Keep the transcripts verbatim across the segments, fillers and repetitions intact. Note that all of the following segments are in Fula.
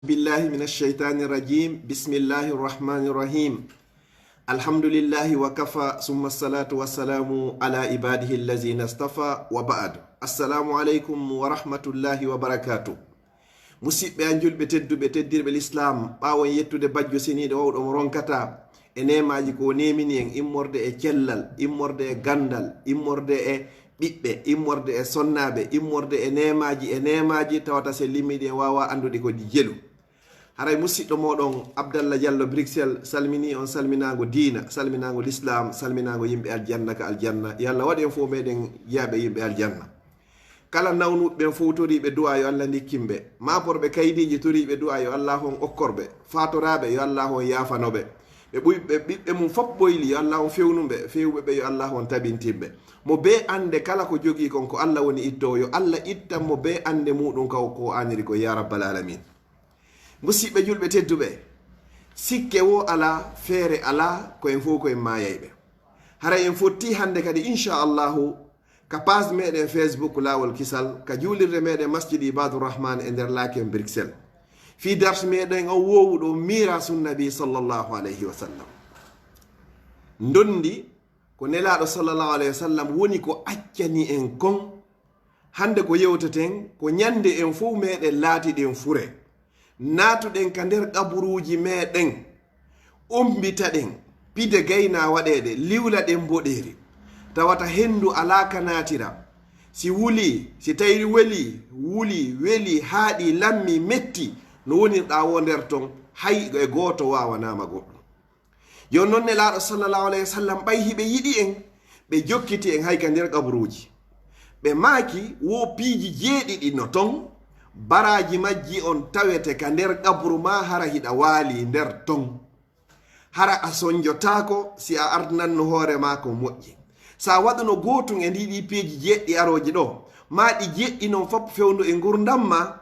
بالله من الشيطان الرجيم. بسم الله الرحمن الرحيم. الحمد لله وكفى، ثم الصلاة والسلام على عباده الذين اصطفى، وبعد. السلام عليكم ورحمة الله وبركاته. Musiɓɓe an julɓe tedduɓe, teddirɓe lislaam, ɓaawo en yettude bajjo seniiɗo wawɗo mo ronkata e neemaaji ko o neemini en, immorde e cellal, immorde e ganndal, immorde e ɓiɓɓe, immorde e sonnaaɓe, immorde e neemaaji e neemaaji, tawata se limmiɗi en waawa anndude ko ɗi jelu. Haray musiɗɗo mooɗon Abdallah Diallo Bruxelles salminii on salminaango diina, salminaango lislaam, salminaango yimɓe aljanna ka aljanna. Yo Allah waɗu en fof meɗen jeyaaɓe yimɓe aljanna. Kala nawnuɓe ɓen fof toriiɓe du'a yo Allah ndikkin ɓe. Maaporɓe kaydiiji toriiɓe du'a yo Allah on okkor ɓe. Faatoraaɓe yo Allah on yaafano ɓe. Ɓe ɓuy-, ɓe ɓiɓɓe mum fof ɓoyli yo Allah on fewnu ɓe. Fewuɓe ɓe yo Allah on tabintin ɓe. Mo bee annde kala ko jogii kon ko Allah woni ittoowo, yo Allah ittan mo bee annde muuɗum ka o ko aaniri ko, yaa rabbal aalamiin. Musiɓɓe julɓe tedduɓe, sikke wo alaa, feere alaa, ko en fof ko en maayayɓe. Haray en fotti hannde kadi, inchallahu, ka page meɗen Facebook Laawol Kisal, ka juulirde meɗen Masjid Ibadur Rahman e nder Laken Bruxelles. Fii dars meɗen on woowuɗo Mirasun Nabi sallallahu alayhi wa sallam. Ndondi ko Nelaaɗo sallallahu alayhi wa sallam woni ko accani en kon. Hannde ko yewteten ko ñande en fof meɗen laatiɗen fure. Naatuɗen ka nder qaburuuji meɗen, ummitaɗen, pide gayna waɗeede, liwlaɗen mboɗeeri. Tawata henndu alaa ka naatira. Si wulii, si tawii welii, wulii, welii, haaɗi, lammi, metti, no wonirɗaa wo nder ton, hay e gooto waawanaama goɗɗum. Jooni non Nelaaɗo sallallahu alayhi wa sallam ɓay hiɓe yiɗi en, ɓe jokkiti en hay ka nder qaburuuji. Ɓe maaki wo piiji jeeɗiɗi no ton, baraaji majji on tawete ka nder qabru maa hara hiɗa waali nder ton. Hara a sonjotaako si a ardinanno hoore maa ko moƴƴi. Si a waɗuno gootum e ndii ɗii piiji jeeɗiɗi arooji ɗoo, maa ɗi jeeɗiɗi non fof fewndo e ngurndan maa,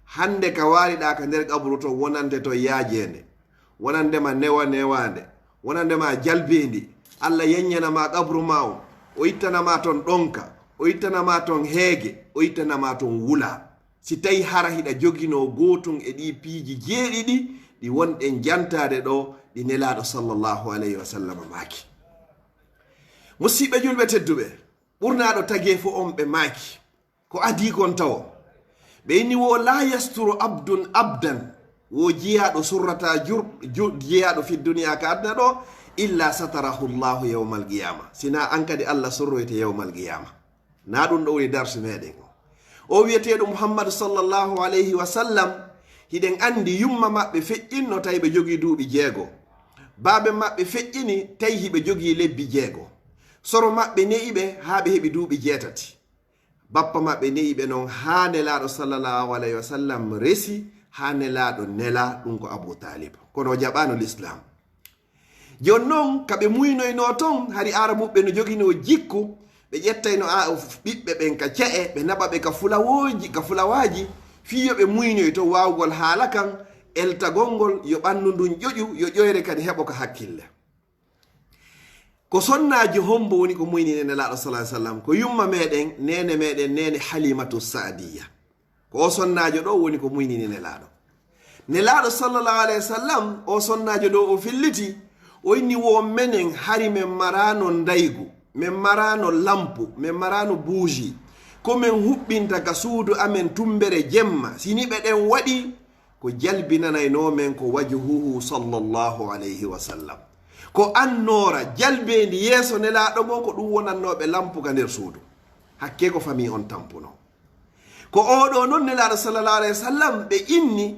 hannde ka waaliɗaa ka nder qabru ton wonande ton yaajeende. Wonande ma newa newaande, wonande ma jalbeendi. Allah yaññana ma qabru ma on, o ittana ma ton ɗonka, o ittana ma ton heege, o ittana ma ton wula. Si tawi hara hiɗa joginoo gootum e ɗii piiji jeeɗiɗi ɗi wonɗen jantaade ɗoo, ɗi Nelaaɗo sallallahu alayhi wa sallam maaki. Musiɓɓe julɓe tedduɓe, ɓurnaaɗo tageefo on ɓe maaki, ko adii kon tawo. Ɓe inni wo la yasturu abdun abdan, wo jiyaaɗo surrata jur-, ju-, jiyaaɗo fi duniya ka aduna ɗo, illa satarahu Allahu yawmal qiyama. Sina an kadi Allah surroyte yawmal qiyama. Na ɗum ɗo woni darsu meɗen o. O wiyeteeɗo Muhammadu sallallahu alayhi wa sallam, hiɗen anndi yumma maɓɓe feƴƴinno tawi ɓe jogii duuɓi jeego. Baaben maɓɓe feƴƴini tawi hiɓe jogii lebbi jeego. Soro maɓɓe ne'i ɓe haa ɓe heɓi duuɓi jeetati. Bappa maɓɓe ne'i ɓe non haa Nelaaɗo sallallahu alayhi wa sallam resi, haa Nelaaɗo nela ɗum ko Abu Talib. Kono o jaɓaano Lislaam. Jooni non, ka ɓe muynoynoo ton, hari Aarabuɓe no joginoo jikku, ɓe ƴettayno a-, ɓiɓɓe ɓen ka ce'e, ɓe naɓa ɓe ka fulawooji, ka fulawaaji, fii yo ɓe muynoy ton waawugol haala kan, eltagol ngol, yo ɓanndu ndun ƴoƴu, yo ƴoyre kadi heɓo ka hakkille. Ko sonnaajo hombo woni ko muynini Nelaaɗo sallallahu alayhi wa sallam? Ko yumma meɗen, neene meɗen, neene Halimatu Saadiya. Ko o sonnaajo ɗo woni ko muynini Nelaaɗo. Nelaaɗo sallallahu alayhi wa sallam, o sonnaajo ɗo o filliti, o inni wo menen hari men maraano ndaygu, men maraano lampu, men maraano buuji. Ko men huɓɓinta ka suudu amen tumbere jemma, si niɓe ɗen waɗi, ko jalbinanaynoo men ko wajhuhu sallallahu alayhi wa sallam. Ko annoora jalbeendi yeeso Nelaaɗo mon, ko ɗum wonannooɓe lampu ka nder suudu. Hakkee ko famii on tampunoo. Ko oo ɗoo non Nelaaɗo sallallahu alayhi wa sallam ɓe inni,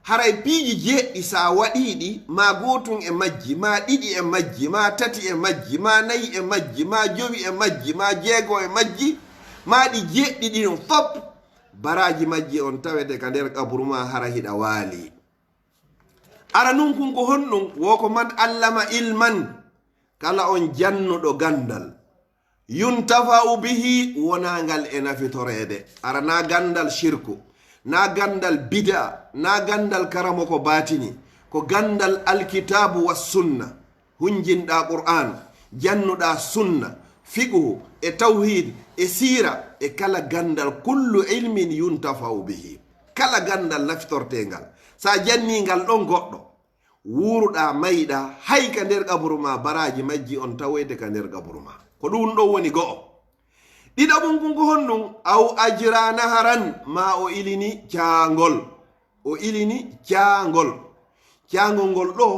haray piiji jeeɗiɗi si a waɗii ɗi, maa gootum e majji, maa ɗiɗi e majji, maa tati e majji, maa nayi e majji, maa jowi e majji, maa jeego e majji, maa ɗi jeeɗiɗi ɗin fof, baraaji majji on tawete ka nder qabru maa hara hiɗa waali. Ara nun kun ko honɗum? Wo ko man allama ilman, kala on jannuɗo gandal, yuntafa'u bihi, wonangal e nafitoreede. Ara na gandal shirku, na gandal bid'a, na gandal karamoko baatini, ko gandal alkitaabu wa sunna. Hunjinɗaa Qur'aan, jannuɗaa sunna, fiqhu, e tawhiid, e siira, e kala ganndal, kullu ilmin yuntafa'u bihi. Kala ganndal nafitorteengal, Sa janni ngal ɗon goɗɗo, wuuruɗa, mayɗa, hay ka nder qaburu ma, baraji majji on tawoyte ka nder qaburu ma. Ko ɗum ɗo woni go'o. Ɗiɗaɓun kun ko honɗum? Aw ajra naharan, ma o ilini caangol. O ilini caangol. Caangol ngol ɗo,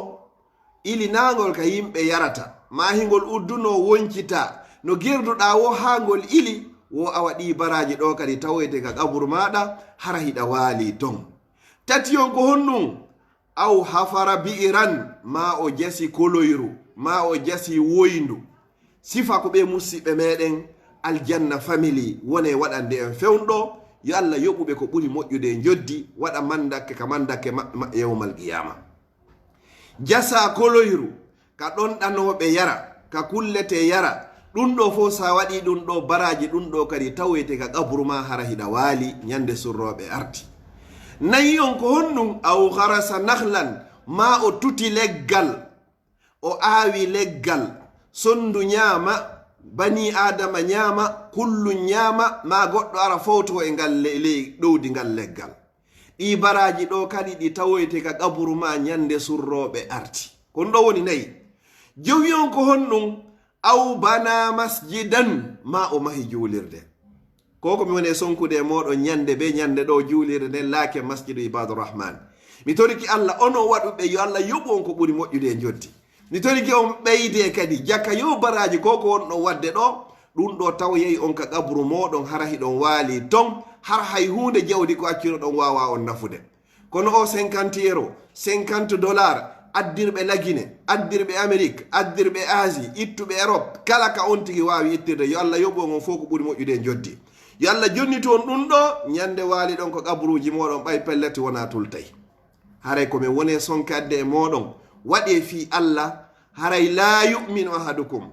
ilinaangol ka yimɓe yarata, ma hingol udduno woncita, no gerduɗa wo haa ngol ili, wo awa ɗi baraji ɗo kadi tawoyte ka qaburu maɗa, hara hiɗa waali ton. Tati on ko honɗum? Aw hafara bi'iran, ma o jasi koloyru, ma o jasi woyndu. Sifa ko ɓe musiɓɓe meɗen aljanna family wone waɗande en fewndo. Yo Allah yoɓuɓe ko ɓuri moƴƴude e njoddi, waɗa mandakke ka mandakke maɓɓe maɓɓe yawmal qiyama. Jasa koloyru ka ɗonɗanooɓe yara, ka kullete yara. Ɗum ɗo fof, so a waɗii ɗum ɗo baraji, ɗum ɗo kadi tawoyte ka qabru ma, hara hiɗa waali ñande surrooɓe arti. Nayi on ko honɗum? Aw harasa nahlan, ma o tuti leggal, o aawi leggal, sonndu ñaama, bani Aadama ñaama, kullu ñaama, ma goɗɗo ara fowto e ngal le-, ley ɗowdi ngal leggal. Ɗi baraji ɗo kadi ɗi tawoyte ka qaburu ma ñande surrooɓe arti. Ko ɗum ɗo woni nayi. Jowi on ko honɗum? Aw bana masjidan, ma o mahi juulirde. Ko ko mi woni e sonkude e moɗon ñande be ñande ɗo, juulirde nden laake Masjidu Ibadur Rahman. Mi toriki Allah, onon waɗuɓe, yo Allah yoɓu on ko ɓuri moƴƴude e njoddi. Mi toriki on ɓeyde kadi jaka yo baraji ko ko wonɗon waɗde ɗo, ɗum ɗo tawoyay on ka qabru moɗon, hara hiɗon waali ton, har hay huunde jawdi ko accunoɗon waawa on nafude. Kono o cinquante euro, cinquante dollar, addirɓe Lagine, addirɓe Amérique, addirɓe Asie, ittuɓe Europe, kala ka on tigi waawi ittirde, yo Allah yoɓu on fof ko ɓuri moƴƴude e njoddi. Yo Allah jonnitu on ɗum ɗo, ñande waali ɗon ko qabruuji moɗon, ɓay pellet wona tultay. Haray ko min woni e sonkadde e moɗon, waɗe fii Allah, haray la yu'minu ahadukum.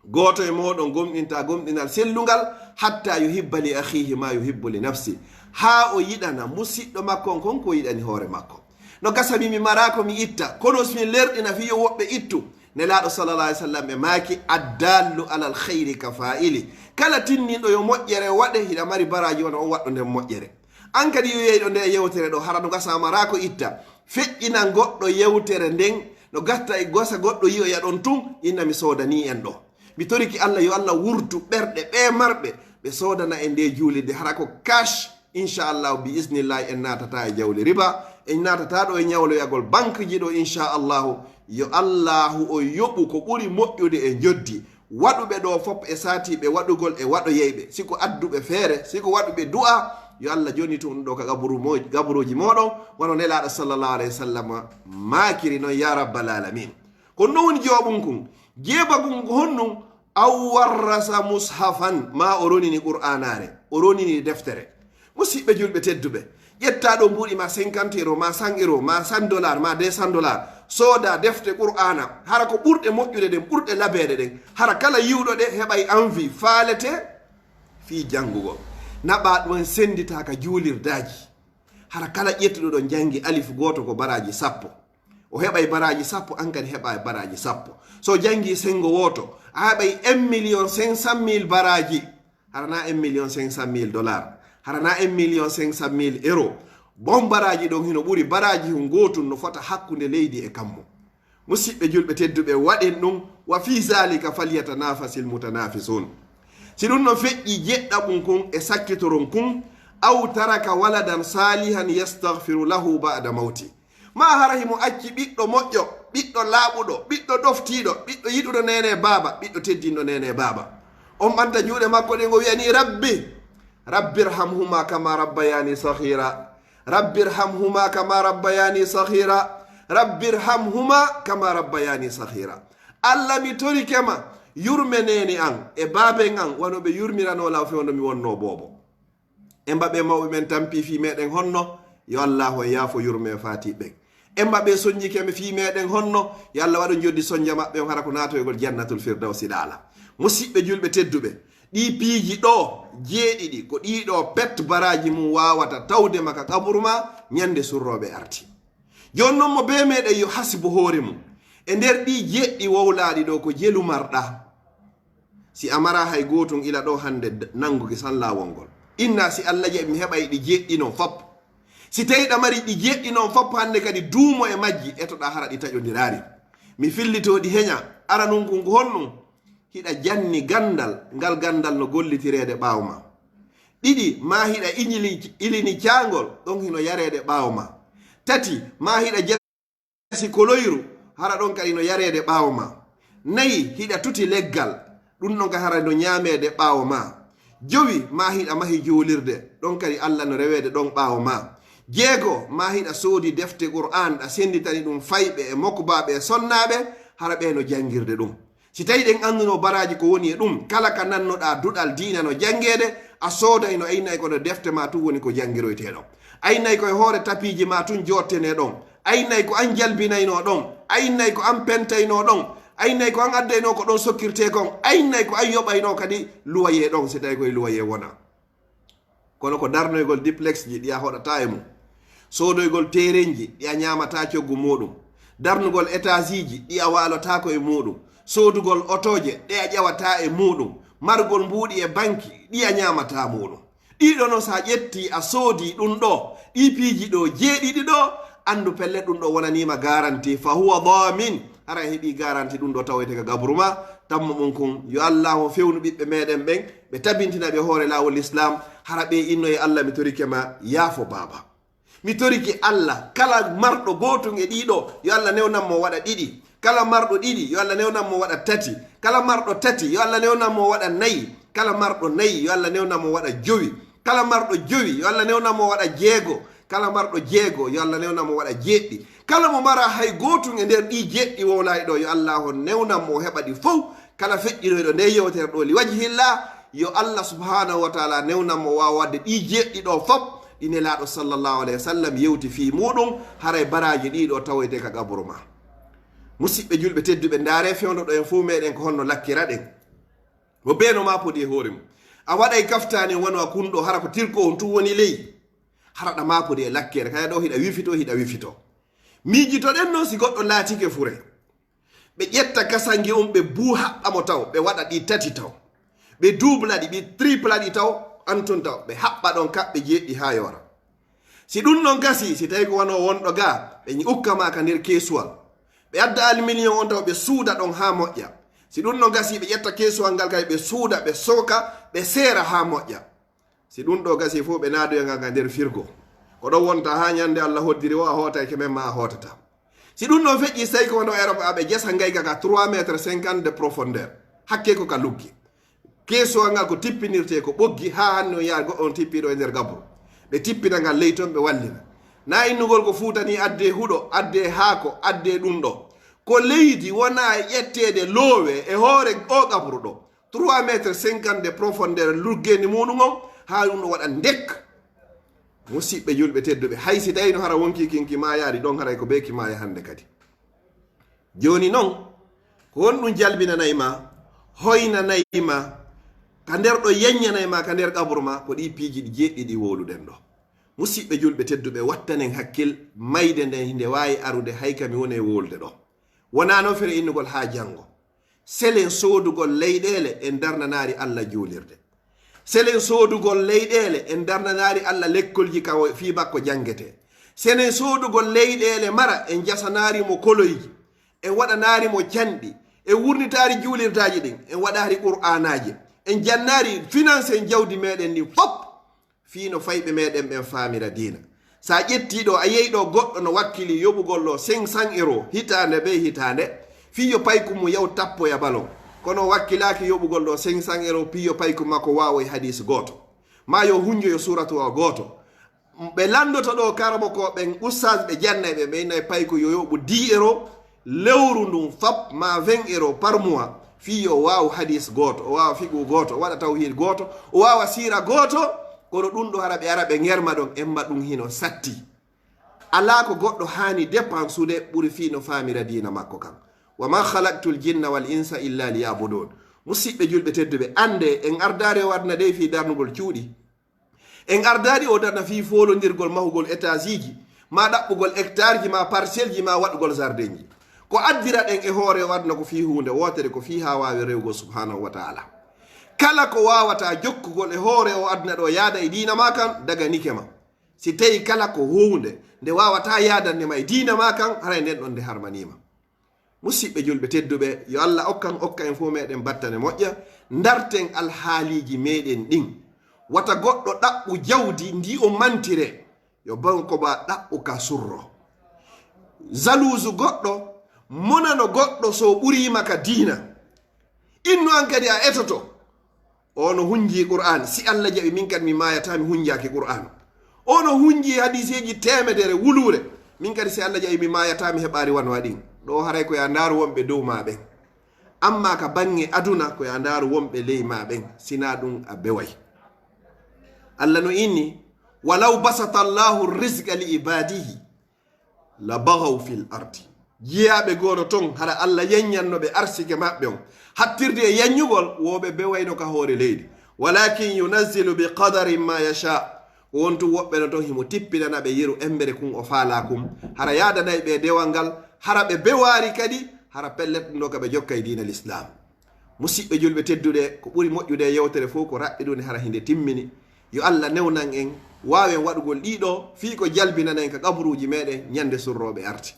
Gooto e moɗon gomɗinta gomɗinal sellungal, hatta yuhibba li akhihi ma yuhibbu li nafsi. Haa o yiɗana musiɗɗo makko on kon ko o yiɗani hoore makko. No gasa mi, mi mara ko mi itta, kono si mi lerɗina fii yo woɓɓe ittu. Nelaaɗo sallallahu alaihi wasallam ɓe maaki, "Addallu alal khayri ka fa'ili." Kala tinniɗo yo moƴƴere waɗe, hiɗa mari baraji wona on waɗɗo nden moƴƴere. An kadi yo yeyɗo nde yewtere ɗo, hara no gasa mara ko itta. Feƴƴina goɗɗo yewtere nden, no gatta e gasa goɗɗo yi'oya ɗon tun, inna mi soodani en ɗo. Mi toriki Allah, yo Allah wurtu ɓerɗe ɓe marɓe, ɓe soodana e nde juulirde, hara ko cash, inchallahu, bi isnillahi, en naatata e jawle riba, en naatata ɗo e ñawloyagol banque ji ɗo, inchallahu. Yo Allahu o yoɓu ko ɓuri moƴƴude e njoddi. Waɗuɓe ɗo fof e saatiiɓe waɗugol e waɗoyeyɓe, si ko adduɓe feere, si ko waɗuɓe du'a, yo Allah jonnitu on ɗo ka gaburu mo-, gaburuuji mooɗon, wano Nelaaɗo sallallahu alayhi wa sallam maakiri non, ya rabbal alamin. Ko ɗum woni jowaɓun kun. Jeebagun ko honɗum? Aw warrasa mushafan, ma o ronini Qur'aanaare, o ronini deftere. Musiɓɓe julɓe tedduɓe, ƴetta ɗo mbuuɗi ma cinquante euro, ma cent euro, ma cent dollar, ma deux cents dollar, sooda defte Qur'aana, hara ko ɓurɗe moƴƴude ɗen, ɓurɗe labeede ɗen, hara kala yi'uɗo ɗe heɓay envie, faalete fii janngugol. Naɓa ɗum en senndita ka juulirdaaji. Hara kala ƴettuɗo ɗo janngi alif gooto ko baraaji sappo. O heɓay baraaji sappo, an kadi heɓa baraaji sappo. So janngi senngo wooto, a heɓay un million cinq cent mille baraaji. Hara na un million cinq cent mille dollar. Hara na un million cinq cent mille euro. Bon baraaji ɗon hino ɓuri baraaji hun gootun no fota hakkunde leydi e kammu. Musiɓɓe julɓe tedduɓe, waɗen ɗum. Wa fi zalika falyatanafasil mutanafisun. Si ɗum no feƴƴi jeɗɗaɓun kun e sakkitoron kun, aw taraka waladan salihan yastaghfiru lahu ba'da mawti. Ma hara himo acci ɓiɗɗo moƴƴo, ɓiɗɗo laaɓuɗo, ɓiɗɗo ɗoftiiɗo, ɓiɗɗo yiɗuɗo neene baaba, ɓiɗɗo teddinɗo neene baaba. On ɓanta juuɗe makko ɗen, o wi'ani, "Rabbi, rabbirhamhuma kama rabbayani saghira. Rabbirhamhuma kama rabbayani saghira. Rabbirhamhuma kama rabbayani saghira." Allah, mi torike ma, yurme neene an e baaben an, wano ɓe yurmirano lan fewndo mi wonno boobo. En mbaɓe mawɓe men tampi fii meɗen honno, yo Allaahu en yaafo yurme faati ɓen. En mbaɓe sonjike me fii meɗen honno, yo Allah waɗu joddi sonja maɓɓe on hara ko naatoygol jannatul firdawsi laala. Musiɓɓe julɓe tedduɓe, ɗi piiji ɗo jeeɗiɗi, ko ɗi ɗo pet baraaji mum waawata tawde ma ka qaburu ma ñande surrooɓe arti. Jooni non mo bee meɗen yo hasibu hoore mum. E nder ɗi jeeɗiɗi wowlaaɗi ɗo ko jelu marɗa. Si a mara hay gootun ila ɗo hannde d-, nannguki san laawol ngol. Inna si Allah jaɓi mi heɓay ɗi jeeɗiɗi non fop. Si tawi ɗa mari ɗi jeɗɗi noon fof hannde kadi duumo e majji, etoɗa hara ɗi taƴondiraari. Mi fillito ɗi heña, ara nun kun ko honɗum? Hiɗa janni ganndal, ngal ganndal no gollitireede ɓaawo ma. Ɗiɗi, maa hiɗa iñili-, ilini caangol, ɗon hino yareede ɓaawo ma. Tati, maa hiɗa jasi koloyru, hara ɗon kadi no yareede ɓaawo ma. Nayi, hiɗa tuti leggal, ɗum ɗon kadi hara no ñaameede ɓaawo ma. Jowi, maa hiɗa mahi juulirde, ɗon kadi Alla no reweede ɗon ɓaawo ma. Jeego, maa hiɗa soodi defte Qur'aan, ɗa sennditani ɗum fayɓe e mokbaaɓe e sonnaaɓe, hara ɓe no janngirde ɗum. Si tawi ɗen annduno baraaji ko woni e ɗum, kala ka nannoɗaa duɗal diina no janngeede, a soodayno, aynay ko no defte ma tun woni ko janngiroytee ɗon. Aynay ko e hoore tapiiji ma tun joottene ɗon. Aynay ko an jalbinayno ɗon. Aynay ko an pentayno ɗon. Aynay ko an addayno ko ɗon sokkirtee kon. Aynay ko an yoɓayno kadi luwayee ɗon, si tawi ko e luwayee wona. Kono ko darnoygol duplex ji ɗi a hoɗataa e mum. Soodoygol teerenji ɗi a ñaamataa coggu muuɗum. Darnugol etaasiiji ɗi a waalotaako e muuɗum. Soodugol otooje ɗe a ƴawataa e muuɗum. Margol mbuuɗi e banki ɗi a ñaamataa muuɗum. Ɗiɗo no, so a ƴettii a soodii ɗum ɗo, ɗii piiji ɗo jeeɗiɗi ɗo, anndu pellet ɗum ɗo wonaniima garanti, fa huwa damin, hara a heɓii garanti ɗum ɗo tawoyte ka gabru ma. Tammo mum kun, yo Allaahu fewnu ɓiɓɓe meɗen ɓen, ɓe tabintina ɓe hoore laawol Lislaam, hara ɓe inno e Alla, mi torike ma, yaafo baaba. Mi torike Alla, kala marɗo gootun e ɗii ɗo, yo Alla newnan mo waɗa ɗiɗi. Kala marɗo ɗiɗi, yo Alla newnan mo waɗa tati. Kala marɗo tati, yo Alla newnan mo waɗa nayi. Kala marɗo nayi, yo Alla newnan mo waɗa jowi. Kala marɗo jowi, yo Alla newnan mo waɗa jeego. Kala marɗo jeego, yo Alla newnan mo waɗa jeeɗiɗi. Kala mo mara hay gootun e nder ɗii jeeɗiɗi wowlaaɗi ɗo, yo Allaahu newnan mo o heɓa ɗi fow. Kala feƴƴinoyɗo nde yewtere ɗo li wajhillah, yo Alla subhanahu wa taala newnan mo waawa waɗde ɗii jeeɗiɗi ɗo fow, ɗi Nelaaɗo sallallahu alayhi wa sallam yewti fii muuɗum, haray baraaji ɗii ɗo tawoyte ka qaburu ma. Musidɓe julɓe tedduɓe, ndaare fewndo ɗo en fow meɗen ko honno lakkira ɗen. Mo bee no maapodi e hoore mum. A waɗay kaftaani wano a kunɗo, hara ko tirko on tun woni ley. Hara ɗa maapodi e lakkere, kaya ɗo hiɗa wifito, hiɗa wifito. Miijitoɗen non si goɗɗo laatike fure. Ɓe ƴetta kasange on, ɓe buu haɓɓa mo taw, ɓe waɗa ɗi tati taw. Ɓe duubla ɗi, ɓe tripla ɗi taw, antun taw, ɓe haɓɓa ɗon kaɓɓe jeeɗiɗi haa yoora. Si ɗum ɗon gasi, si tawi ko wano wonɗo ga, ɓe ukka ma ka nder keesuwal. Ɓe adda almiliyon on taw, ɓe suuda ɗon haa moƴƴa. Si ɗum ɗon gasi, ɓe ƴetta keesuwal ngal kadi, ɓe suuda, ɓe sooka, ɓe seera haa moƴƴa. Si ɗum ɗo gasi fof, ɓe naadoya ngal ka nder firgo. Ko ɗon wonta haa ñande Allah hoddiri o, a hootay ke men ma a hootata. Si ɗum ɗon feƴƴi, si tawi ko wano Europe, aɓe jesa ngayka ka trois mètres cinquante de profondeur. Hakke ko ka luggi. Keesuwal ngal ko tippinirtee ko ɓoggi, haa hannde on yaha goɗɗo on tippiiɗo e nder gabru. Ɓe tippina ngal ley toon, ɓe wallina. Na innugol ko Fuuta ni, addee huɗo, addee haako, addee ɗum ɗo. Ko leydi wonaa e ƴetteede loowe e hoore o gabru ɗo. Trois mètres cinquante de profondeur luggeendi muɗum on, haa ɗum ɗo waɗa ndek. Musidɓe julɓe tedduɓe, hay si tawino hara wonkii kin ki maayaali ɗon, haray ko bee ki maaya hannde kadi. Jooni non, ko honɗum jalbinanay ma, hoynanay ma, ka nder ɗo yaññanay ma, ka nder qabru ma, ko ɗii piiji ɗi jeeɗiɗi ɗi wowluɗen ɗo. Musidɓe julɓe tedduɓe, wattanen hakkil, mayde nden hinde waawi arude hay ka mi woni e wowlude ɗo. Wonaa non fere innugol haa janngo. Selen soodugol leyɗeele en darnanaari Allah juulirde. Selen soodugol leyɗeele en darnanaari Allah lekkolji ka o fii makko janngetee. Selen soodugol leyɗeele mara en jasanaari mo koloyji. En waɗanaari mo canɗi. En wurnitaari juulirdaaji ɗin. En waɗaari Qur'aanaaji. En jannaari finance en jawdi meɗen ndin fop. Fii no fayɓe meɗen ɓen faamira diina. Sa ƴetti ɗo, a yehi ɗo goɗɗo no wakkili yoɓugol ɗo cinq cents euros hitaande be hitaande, fii yo paykum mum yaw tappoya balon. Kono o wakkilaaki yoɓugol ɗo cinq cents euros, fii yo paykum makko waawoy hadis gooto. Ma yo hunjoyo suratu o gooto. Ɓe lanndoto ɗo karamokooɓe ɓen, ustaas ɓe jannay ɓe, ɓe innay payko yo yoɓu dix euros, lewru ndun fop ma vingt euros par mois, fii yo waawu hadis gooto, o waawa fiqhu gooto, o waɗa tawhid gooto, o waawa siira gooto, kono ɗum ɗo hara ɓe ara ɓe ŋerma ɗon, emma ɗum hino satti. Alaa ko goɗɗo haani dépensude ɓuri fii no faamira diina makko kan. Wa ma khalaqtul jinna wal insa illa liya'budun. Musidɓe julɓe tedduɓe, annde en ardaari o aduna dey fii darnugol cuuɗi. En ardaari o dana fii foolondirgol mahugol etaasiiji, ma ɗaɓɓugol hectareji, ma parcelleji, ma waɗugol jardenji. Ko addiraɗen e hoore o aduna ko fii huunde wootere, ko fii haa waawe rewugol subhanahu wa ta'ala. Kala ko waawata jokkugol e hoore o aduna ɗo yaada e diina ma kan, daganike ma. Si tawi kala ko huunde nde waawataa yaadande ma e diina ma kan, haray nden ɗon nde harmaniima. Musiɓɓe julɓe tedduɓe, yo Allah okkan, okka en fof meɗen battane moƴƴa, ndarten alhaaliiji meɗen ɗin. Wata goɗɗo ɗaɓɓu jawdi ndi o mantire, yo banko ba ɗaɓɓu ka surro. Jalousu goɗɗo, monano goɗɗo so ɓuriima ka diina. Innu an kadi a etoto. O no hunji Qur'an, si Allah jaɓi min kadi mi maayata mi hunjaaki Qur'an. O no hunji hadiseeji teemedere wuluure, min kadi si Allah jaɓi mi maayata mi heɓaari wano waɗin. Ɗo haray ko ya ndaaru wonɓe dow ma ɓen. Amma ka baŋŋe aduna ko ya ndaaru wonɓe ley ma ɓen, sina ɗum a beway. Allah no inni, "Walaw basata Allahu rizqa li ibadihi la bagaw fil ardi." Jiyaaɓe gooto ton, hara Allah yanyanno ɓe arsike maɓɓe on. Hattirde e yanyugol, wo ɓe bewayno ka hoore leydi. "Walakin yunazzilu bi qadarin ma yasha." Ko wontu woɓɓe no ton himo tippinana ɓe yeru embere kun o faalaa kun. Hara yaadanay ɓe dewal ngal, hara ɓe bewaari kadi, hara pellet ɗum ɗo ka ɓe jokkay diina l'islam. Musiɓɓe julɓe tedduɗe, ko ɓuri moƴƴude e yewtere fof ko raɓɓiɗunde hara hinde timmini. Yo Allah newnan en, waawen waɗugol ɗiɗo, fii ko jalbinana en ka qaburuuji meɗen ñande surrooɓe arti.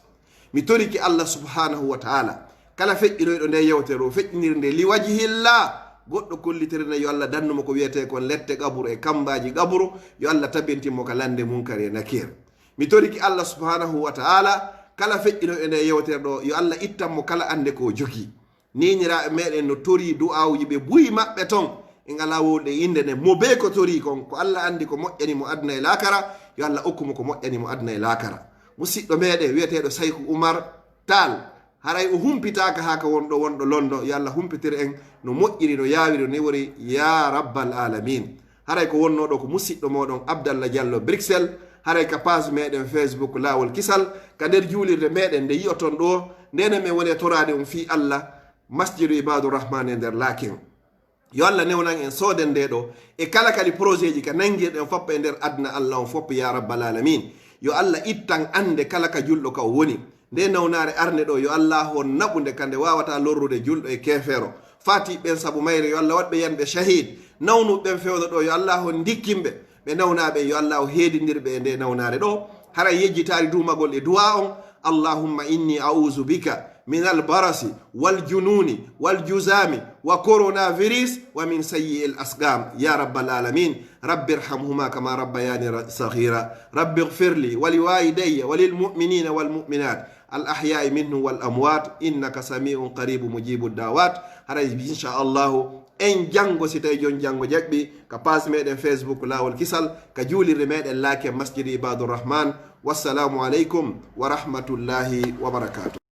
Mi toriki Allah subhanahu wa ta'ala, kala feƴƴinoyɗo nde yewtere o feƴƴiniri nde li wajhillah, goɗɗo kollitirina yo Allah dannu mo ko wiyetee kon lette qaburu e kambaaji qaburu, yo Allah tabintin mo ka lande munkar e nakir. Mi toriki Allah subhanahu wa ta'ala, kala feƴƴinoyɗo nde yewtere ɗo, yo Allah ittan mo kala annde ko o jogii. Niiniraaɓe meɗen no torii du'aawuji ɓe buy maɓɓe ton, e ngalaa wowlude innde nden. Mo bee ko torii kon, ko Allah anndi ko moƴƴani mo aduna e laakara, yo Allah okku mo ko moƴƴani mo aduna e laakara. Musiɗɗo meɗen wiyeteeɗo Sayku Umar Taal, haray o humpitaaka haa ka wonɗo, wonɗo Londo, yo Allah humpitir en no moƴƴiri, no yaawiri, no newori, ya rabbal alamin. Haray ko wonnoo ɗo ko musiɗɗo mooɗon Abdallah Diallo Bruxelles, haray ka page meɗen Facebook Laawol Kisal, ka nder juulirde meɗen nde yi'oton ɗo, ndenen men woni e toraade on fii Allah, Masjidu Ibaadu Rahman e nder Laken. Yo Allah newnan en sooden nde ɗo, e kala kadi projet ji ka nangirɗen foppa e nder aduna Allah on foppa ya rabbal alamin. Yo Allah ittan annde kala ka julɗo ka o woni. Nde nawnaare arnde ɗo, yo Allah on naɓu nde ka nde waawata lorrude julɗo e keefeero. Faati ɓen sabu mayre, yo Allah waɗ ɓe yanɓe shahid. Nawnuɓe ɓen fewndo ɗo, yo Allah on ndikkin ɓe. Ɓe nawnaa ɓen, yo Allah o heedindir ɓe e nde nawnaare ɗo. Haray yejjitaari duumagol e duwaa on. Allahumma inni a'uuzu bika min albarasi wal jununi wal juzaami wa coronavirus wa min sayyi'il asqam. Ya rabbal alamin. Rabbi irhamhuma kama rabbayani ra-, saghira. Rabbi ighfir li wa li walidayya wa lil mu'minina wal mu'minat al ahya'i minhum wal amwat innaka sami'un qaribu mujibu da'wat. Haray insha Allahu en janngo, si tawi jon janngo jaɓɓi, ka page meɗen Facebook Laawol Kisal, ka juulirde meɗen Laken Masjidi Ibaadu Rahman. Wassalamu aleykum wa rahmatullahi wa barakatuh.